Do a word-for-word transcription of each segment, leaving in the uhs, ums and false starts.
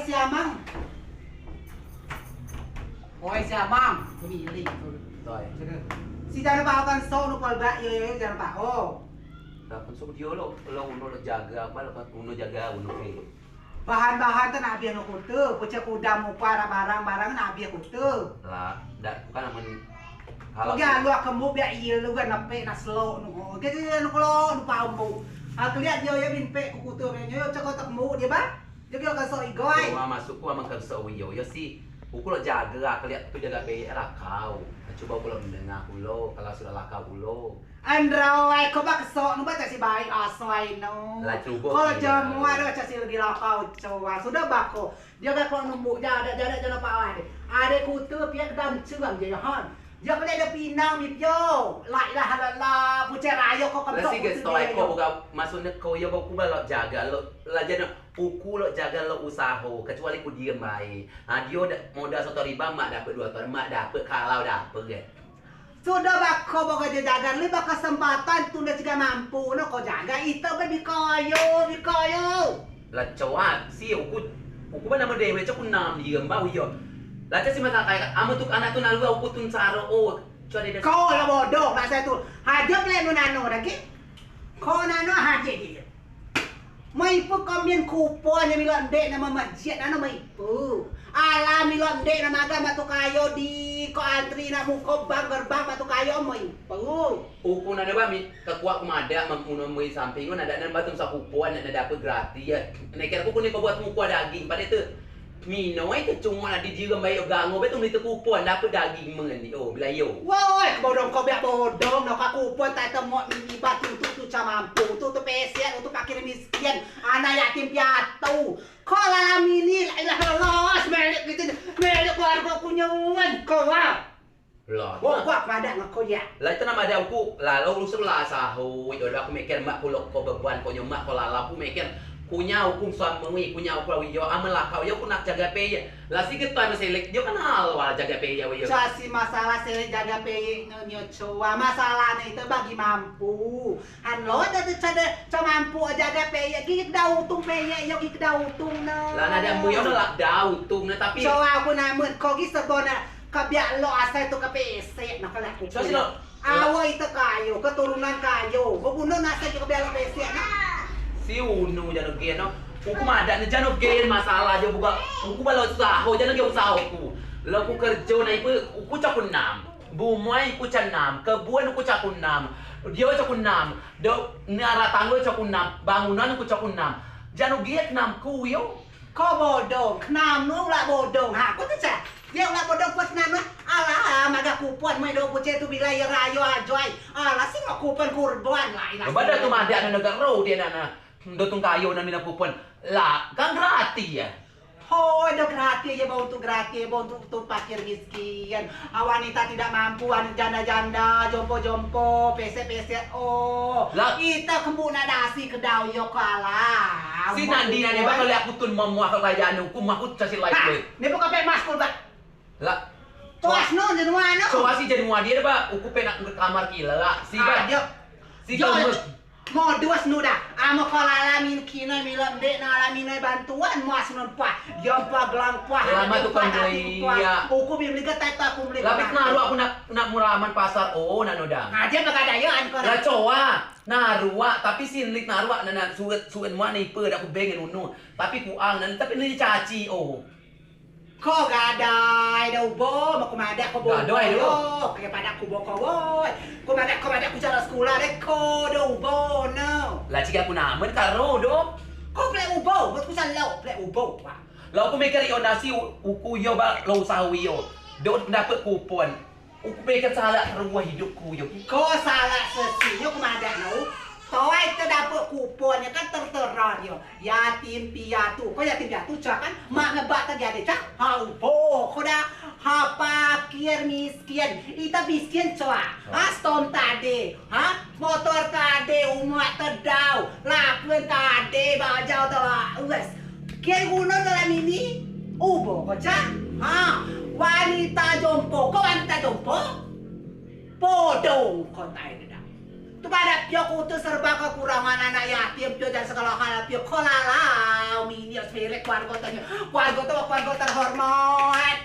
Si Amang. Oi, si Amang. Kemiling. Toi. Si jano pao kan so nu pol bak yo yo jano pao. Lah kan so dio lo, lo uno lo jago apa, lo kan uno jago uno ke. Bahan-bahan tu nak abis no kute, pecah kudam upa barang-barang nak abis kute. Lah, dak bukan amen kalau. Oke, alu kemuk biak iya lu kan nepek nak selok nu. Oke, nu kalau nu pao bu. Aku lihat dio yo bin pek ku kute, yo cakap tak kemuk dio ba. Jadi akan sok igoi. Cuma masuk ku amen kan sok uyo. Yo si, uku lo jago lah, keliat tu jago peyek lah kau. Cubo uku lo mendengah kulo, kalau sudah lah kau kulo. Andro, ai, ko ba kesok, nu ba cak si baik asai no. Lah, cubo. Kalau jamu ada cak si lebih lah kau coa. Sudah bako. Dia ba ko numbuk jadak-jadak jalan pawai. Ada kutu piak dam cuang je han. Dia kena ada pinang mi pio. La ilaha illallah, pucai rayo ko kemsok. Lah si gesok ko buka maksudnya ko ya ba ku ba lo jago lo. Lah jano Uku lok jago lok usaho, kecuali ku diem bae. Ha, dio modal soto riba, mak dapet duo ton, mak dapet kalau dapet. Sudo bako boko jago, lok ba kesempatan tun de cigai mampu, no ko jago, ite be bi kayo, bi kayo. Lah coa, si uku, uku ba namo dewek, coa ku nam diem ba uyo. Lah coa si masak kai, amen tuk anak tun alua uku tun saro, o, coa de. Ko lok bodoh, bahasa tun. Hajo plek nu nano dagi. Ko nano hajo je. Moi ipe ko mbin kupon ne milo ndek ne mejit nano moi ipe. Alah milo ndek ne magang batu kayo di ko antri nak muko bank gerbang batu kayo moi ipe. Uku nano ba mi kekuak ku madeak muno moi samping nano dapet batu mesoa kupon ne dapet gratis. Neker ku kunei ko buat muko daging pade tu. Minoi te cuma nak di jilem bae gango be tu meli te kupon dapet daging men o bila yo. Woi, bodong ko biak bodong no ka kupon tak temok mini ba tu tu tu coa mampu tu tu pesek tu pakir miskin. Anak yatim piatu. Ko lalau mini la ilaha illallah melek gitu. Melek keluarga ku nyewen ko wa. Lah. Wong kuat madeak ngen ko ya. Lah itu nama ada uku lalau lu sebelah sahu. Yo aku mikir mak ku lok ko beban ko nyo mak ko lalau ku mikir. Kunyau ku suami kunyau ku yo amen lakau yo ku nak jago peyek. Lah si getoi meselek yo kan hal wal jago peyek yo. Coa si masalah selek jago peyek nyo coa masalah ne itu bagi mampu. Han lo da tu coa de coa mampu jago peyek gik da utung peyek yo gik da utung ne. Lah nada mbu yo lak da utung ne tapi. Coa aku namen ko gik sebona kebiak lo asai tu kepesek nak kelak ku. Coa si lo. Awei te kayo keturunan kayo beguno nak asai tu kebiak lo pesek nak. Si unu jano gen no. Uku madeak ne jano gen masalah jo buka. Uku ba lo usaho jano gen usaho ku. Lo ku kerjo na ipe uku coa ku nam. Bumai ku coa nam, kebun ku coa ku nam, dio coa ku nam, do niara tanggo coa ku nam, bangunan ku coa ku nam. Jano giet nam ku yo. Ko bodong, kenam nu lak bodong. Ha, ko tu ca. Dia lak bodong pas kenam nu. Alah, maga kupon mai do puce tu bilai rayo ajoi. Alah, si ngok kupon kurban lah. Ilah. Bada tu madeak ne negaro dia nana. Do tung kayo nana mina kupon. Lah, kan gratis ya. Hoi, do gratis ya ba untuk gratis ba untuk tu pakir miskin. Wanita tidak mampu, anu janda-janda, jompo-jompo, pesek-pesek. Oh, lah. Ita kembu nak dasi kedau yo kalah. Si nandi nani ba kalau aku tun memuah kalau kayak anu, ku maku casi lain. Ni bukan pe mas kul ba. Lah. Coa si no jenua no. Coa si jenua dia ba, uku pe nak ke kamar kila lah. Si ba. Si kamar. Modus nu da, amen ko lalau min kino milo ndek na lalau min bantuan muas nun pah, jompo gelang pah. Lama tu kan beli ya. Uku bi meli getai ta ku meli. Lapis naruak aku nak nak muraman pasar o nano da. Aja begadaian ko. Lah coa naruak tapi si nlik naruak nana suet suet muak ne ipe dak ku bengen unu. Tapi ku ang nana tapi ne caci o. Ko gadai da ubo, mako madeak ko bo. Gadai da. Oke padeak ku bo ko woi. Ko madeak ko madeak ku cara sekula de ko da ubo no. Lah cigai ku namen karo do. Ko plek ubo, mot ku salo plek ubo. Lah uku mikir io nasi uku io ba lo usaho io. Do dapet kupon. Uku pikir salah ruah hidup ku yo. Ko salah sesi yo ku madeak no. Toai te dapet kupon yo kan tertera yo. Yatim piatu. Ko yatim piatu coa kan mak ngebak te gi ade coa. Ha ubo ko da. Ha pakir miskin. Ita miskin coa. Ha stom tade. Ha motor tade umak tedau. Lapen tade bajau te la ues. Kian guno te la mini. Ubo ko coa. Ha wanita jompo ko wanita jompo. Podong ko tai deda. Tu padeak pio kute serba kekurangan anak yatim pio dan segala hal pio ko lalau mini. Spirit keluargo te nyo. Keluargo te keluargo terhormat.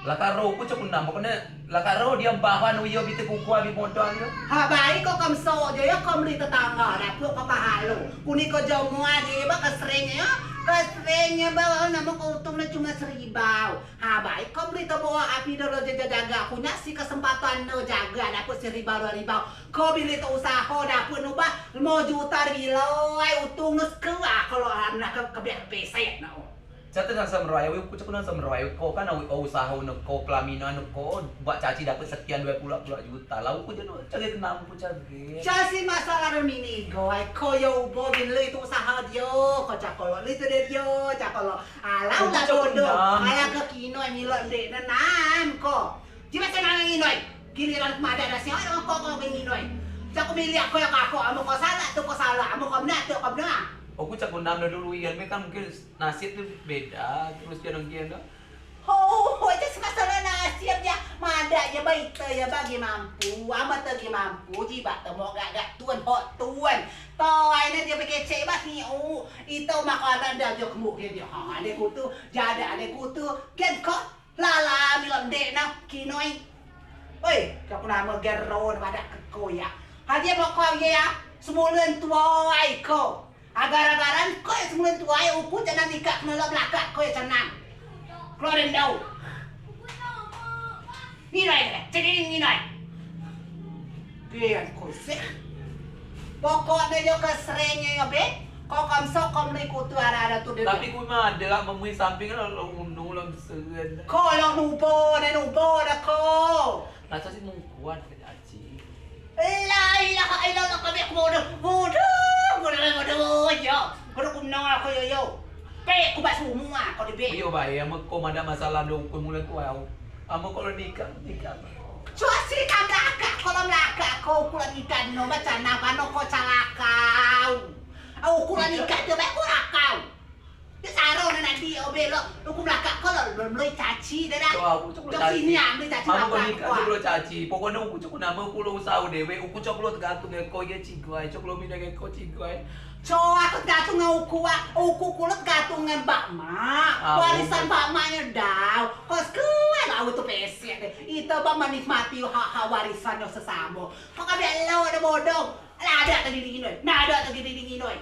Lakar ro ku cok nam pokokne lakar ro dio bahan uyo bite kukua bi modal yo. Ha baik ko kemso je yo ko meli tetangga dapet ko pahalo. Kuni ko jomo aje ba keseringnyo yo. Keseringnyo ba namo ko utung ne cuma seribau. Ha baik ko meli tebo api dolo jaga-jaga. Kunyo si kesempatan no jaga dapet seribau dua ribau. Ko bili te usaho dapet no ba lemo juta bilo ai utung no sekela kalo anak ke kebiak pesek no. Cate nang semroai, uku cak nang semroai, ko kan awi o usaho ne ko, pelaminan ne ko, buat caci dapet sekian dua puluh puluh juta. Lau ku jano cari kenam ku cari. Casi masalah ne mini go, ai ko yo ubo bin lui tu usaho dio, ko cakolo lui tu de dio, cakolo. Alau lah dodo, alau ke kino milo dek ne nam ko. Jibeak senang nginoi. Giliran kemada nasi oi ko ko nginoi. Cak ko milik ko yo kako, amo ko salah tu ko salah, amo ko benar tu ko benar. Uku cak nang dulu ian me kan mungkin Nasib tu beda terus jano gian do. Ho, ho, itu masalah nasib ya. Madeak ya ba ite ya ba gi mampu, amen te gi mampu, jibeak te mok gak gak tun, hok tun. Toai ne dio pikir cek ba hiu. Ite makanan dio jo kemuk dio. Ha, ade kutu, jadeak ade kutu. Gen ko, lala milo dek na kinoi. Oi, ko namo gen ro ne madeak ke ko ya. Ha dio mok ko ya, sebulan tuai ko. Agar-agaran ko sebulan tuai uku cenang nikah kena lok belakak ko ya cenang. Keluarin dau. Nginoi, ceding nginoi. Gen ko sih. Pokok ne yo keseringnyo yo be. Ko kamso ko meli kutu ara-ara tu de. Tapi ku mah ade lah memui samping lo unu lo seren. Ko lo nubo ne nubo ne ko. Rasa si mungkuan ke caci. La ilaha illallah, kami aku bodoh. Bodoh, bodoh, bodoh, ya. Bodoh ku menang aku yo, yo. Pe ku bak semua kau di be. Iyo bae, amen ko madeak masalah do uku mulai ku au. Amen ko lo nikah, nikah. Cua si kakak, kakak, ko lo melakak, ko uku lo nikah no, macam nano ko calakau. Au uku lo nikah tu bae ko lakau. Dio saro ne nadi o belok, uku melakak ko lo belum loi caci dah dah. Cok sini ambil caci. Mamo ko nikah cok lo caci. Pokokne uku cok namo uku lo usaho dewek, uku cok lo tegantung ngen ko ye cigai, cok lo minoi ngen ko cigai. Cok aku tegantung ngen uku ah, uku kulo tegantung ngen bak mak. Warisan bak mak nyo dau. Ko sekue lah utu pesek deh. Ite bak menikmati hak-hak warisan nyo sesamo. Ko kabiak lo ade bodoh. Lah ade tadi dingin oi. Nah ade tadi dingin oi.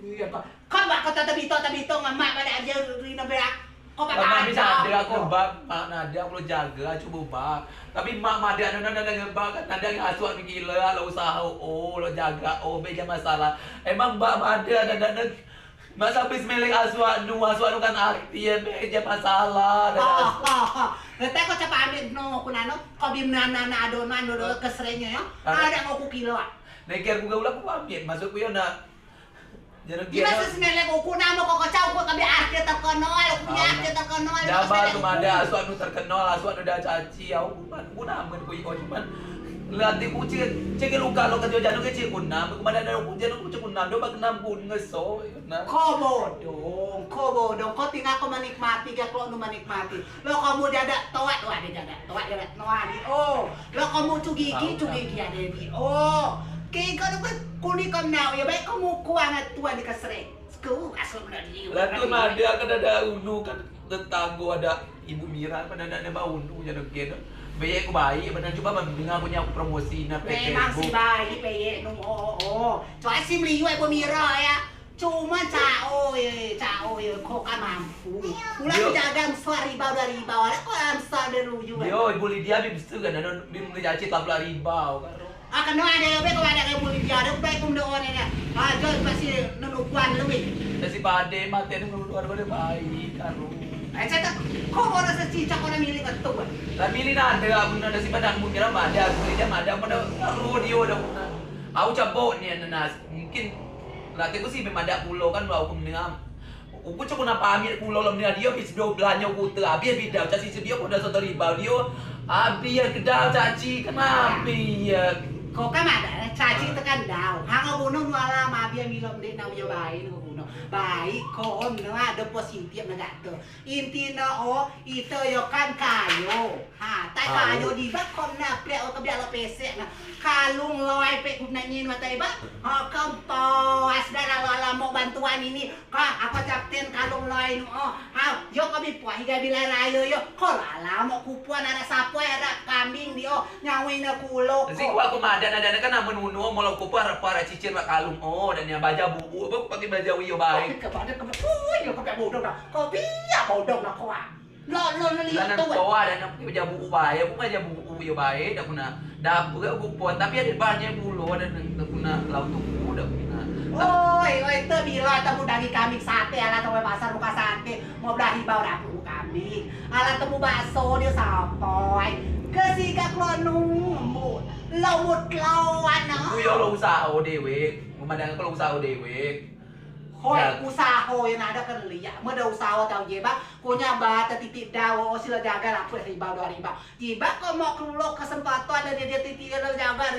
Iyo ko. Ko bak ko tebito tebito ngen mak pada aja rino berak. Ko bak mak bisa ade aku bak mak nade aku lo jaga cubo bak. Tapi mak made anu nade nade bak kan nade asuak ni gilo lo usaho o lo jaga o be ja masalah. Emang bak made nade nade mak sampai semelek asuak nu asuak nu kan arti ya be ja masalah. Letak ko cepat ambil no kunano ko bim nana nado nado keseringnyo yo. Ade ngoku kilo. Neker ku gaulah ku ambil maksud ku yo nak. Gimana sih semelek uku namo ko kecau ko kami arti terkenal, uku ya arti terkenal. Jabat tu made asuak nu terkenal, asuak nu dah caci, au kuman, ku namo ku iko cuman. Lati ku cik, cik luka lo kerjo jano ke cik ku nam, ku made ade uku jano ku cik ku nam, do bak nam ku ngeso, nah. Ko bodong, ko bodong, ko tinggal ko menikmati, gak lo nu menikmati. Lo kamu jadak toat, wah ade jadak toat, jadak noa di o. Lo kamu cu gigi, cu gigi ade di o. Kiko tu kan kuni ko nau ya baik kamu kuang tuan di kesrek. Seku asal benar di. Lah tu made kan ade unu kan tetanggo ade Ibu Mira kan ade ade ba unu jano gen. Beyek ku baik, benar cuba mendengar punya promosi na pe Facebook. Memang si baik beyek nu o o. Coa si meliu Ibu Mira ya. Cuman cao ye, cao ye, ko kan mampu. Ulah jaga mesua ribau dua ribau, ala ko am sa de luyu. Yo, Ibu Lidia bi besu kan, anu bi meli caci telabelas ribau kan. Ah keno ade be ko ade Ibu Lidia, ade baik kum doon ne. Ah jo pasti nenukuan lebih. Dasi pade mate ne ngeluar pada baik kan. Eh cak ko bodoh sesi cak ko nak milih ketuk. Lah milih nade, amun nade si padan mun kira made, Ibu Lidia made, made dio dah. Au cabok ni nanas, mungkin Laki ku si be madeak kulo kan, uku menea. Uku cok ku na pamit kulo lem nea dio, bis do belanjo kute abis, bis dau caci sedio, kuda soto ribau dio. Abis kedau caci, kenapi ye. Ko kan madeak caci tekan dau. Hang o gunung dua lama, Dia milo mendek nak uyo baik nak guno. Baik ko om ne ade positif nak gak te. Inti ne o ite yo kan kayo. Ha, tai kayo di bak ko ne plek o kebiak lo pesek ne. Kalung loi pek ku nak nyin matai bak. Ha, kempas dah lama-lama bantuan ini. Ka, aku captain kalung loi nu o. Ha, yo kami puah igai bilai rayo yo. Ko lala mok kupuan anak sapoi anak kambing di o. Nyawin aku ulo ko. Zi ku aku madan ada kan amen unu o molo kupuan para cicir bak kalung o dan yang baja bubu apa pakai baja uyo baik. Kepada kepada uyo pakai bodong dah. Ko pia bodong dah ko ah. Lo lo lo lihat tu. Ko ada nak pakai baja bubu baik, aku baja bubu uyo baik, dah guna dapur aku kupuan tapi ada banyak bulo ada guna laut tu dah guna. Oi, oi, te bila temu daging kambing sate ala temu pasar buka sate. Mau belah ribau dapur kambing. Alat temu bakso dia sapai. Kesiga keluar numbuk. Lomut lawan. Ku yo lo usaho dewek. Memandang ko lo usaho dewek. Hoi, usaho yang ada kan liak. Meda usaho tau je bang. Ko nya ba tetitik dau o sila jaga lapus ribau dua ribau. Jiba ko mau kelulo kesempatan ada dia titik dia jaga.